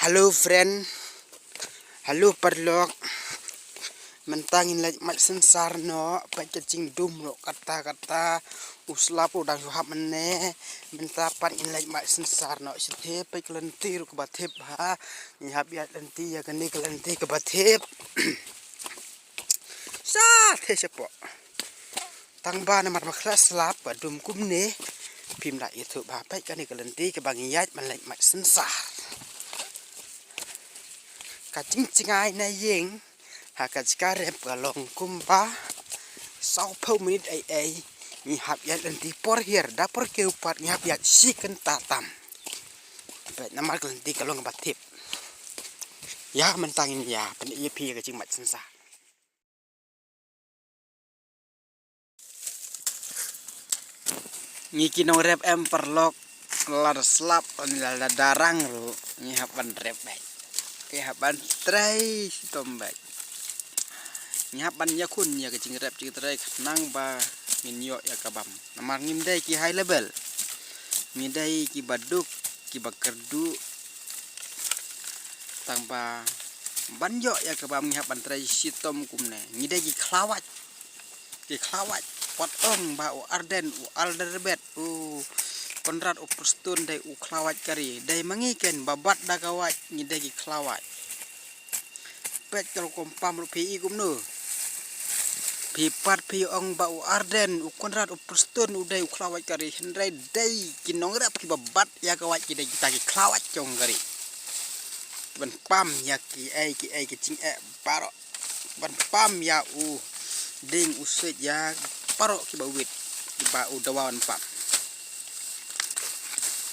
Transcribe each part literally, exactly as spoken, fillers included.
Hello friend. Hello paralok. Mynta ngin leit mait synsar noh, peit ka jingdum ruh katta katta. U slap u dang shu hap mynne. Mynta pat ngin leit mait synsar noh shatei, peit ka lynti ruh kaba thep ha. Ngi hap ïaid lynti ïa kane ka lynti kaba thep. Shatei shapoh. Tang ba namar ba khleh slap ba dum kumne. Phim lah ïathuh ba peit kane ka lynti kaba ngi ïaid ban leit mait synsar. Ka jingjngai na ïing ha ka jaka rep ka long kumba sawphew minit ei ei. Ngi hap ïaid lynti por hiar da por kiew pat ngi hap ïaid shi kynta tam. Peit namar ka lynti ka long kaba thep. Ïa mynta ngin ïa pynïaid ïa phi ïa ka jingmait synsar. Ngi ki nongrep em paralok, lada slap lada darang ruh ngi hap ban rep beit. Ngi hap ban trei shitom beit. Ngi hap ban ïakhun ïa ka jingrep jingtrei khnang ba ngin ïoh ïa ka bam. Namar ngim dei ki high level. Ngi dei kiba duk, kiba kyrduh. Tang ba ban ïoh ïa ka bam ngi hap ban trei shitom kumne. Ngi dei ki khlawait. Ki khlawait. Wat ong ba u Ardent, u Alderbet, u Conrad, u Prestone dei u khlawait ka ri. Dei ma ngi ken ba bat da ka wait ngi dei ki khlawait. Peit ka rukom pam ruh phi i kumno. Phi pat phi ong ba u Ardent, u Conrad, u Prestone u dei u khlawait ka ri, hynrei dei ki nongrep kiba bat ïa ka wait ki dei kita ki khlawait jong ka ri. Ban pam ïa ki ei ki ei ki jingeh baroh. Ban pam ïa u ding u sej ïa baroh kiba wit kiba u dawa ban pam.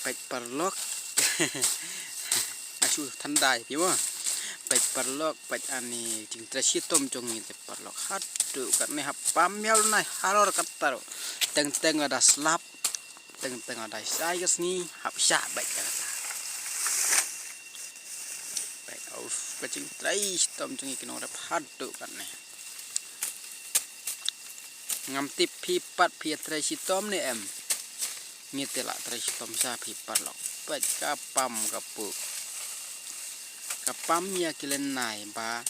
Peit paralok. Nga shu thandai phi mo. Peit paralok, peit ani jingtrei shitom jong ngi te paralok. Haduh katne hap pam ïa u nai halor katta ruh. Teng teng lada slap. Teng teng lada shai ka sngi hap shah beit ïa kata. Peit, uff, ka jingtrei shitom jong ngi ki nongrep haduh katne. Ngam tip phi pat phi ïa trei shitom ne em. Ngi te la trei shitom sha phi paralok. Peit ka pam ka puk. Ka pam ïa ki lynnai ba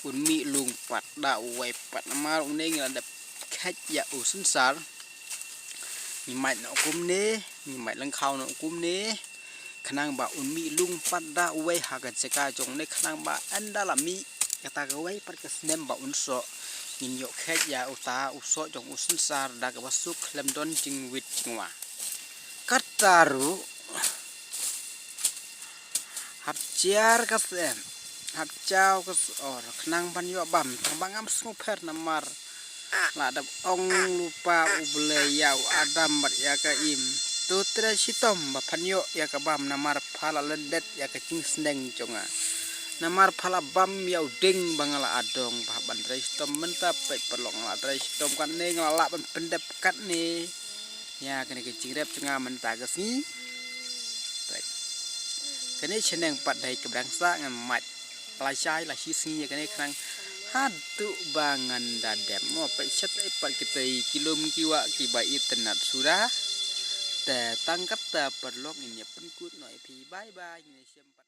un mih lung pat da uwei pat namar une ngi la dep khet ïa u synsar. Ngi mait noh kumne, ngi mait lyngkhaw noh kumne. Khnang ba un mih lung pat da uwei ha ka jaka jong une khnang ba ynda la mih kata kawei pat ka snem ba un soh. Ngin ïoh khet ïa uta u soh jong u synsar da kaba suk khlem don jingwit jingwa. Kata ruh hap jar ka snem, hap jaw ka sor khnang ban ïoh bam tang ba ngam sngewpher namar la dep ong lypa U Blei ïa u Adam bad ïa ka Im, to trei shitom ba phan ïoh ïa ka bam namar pha la lyndet ïa ka jingsneng jong nga. Namar pha la bam ïa u ding ba nga la adong ba ban trei shitom mynta peit paralok nga la trei shitom katne nga la lah ban pyndep katne. Ïa kane ka jingrep jong nga mynta ka sngi. Peit. Kane shaneng pat dei ka brang sa ngan mait. La shai la shi sngi ïa kane khnang haduh ba ngan da dep mo peit shat ei pat kita ki lum ki wah kiba itynnat suda. Te tang kata paralok ngin ïa pynkut noh ïa phi. Bye bye ngin ïa shem pat.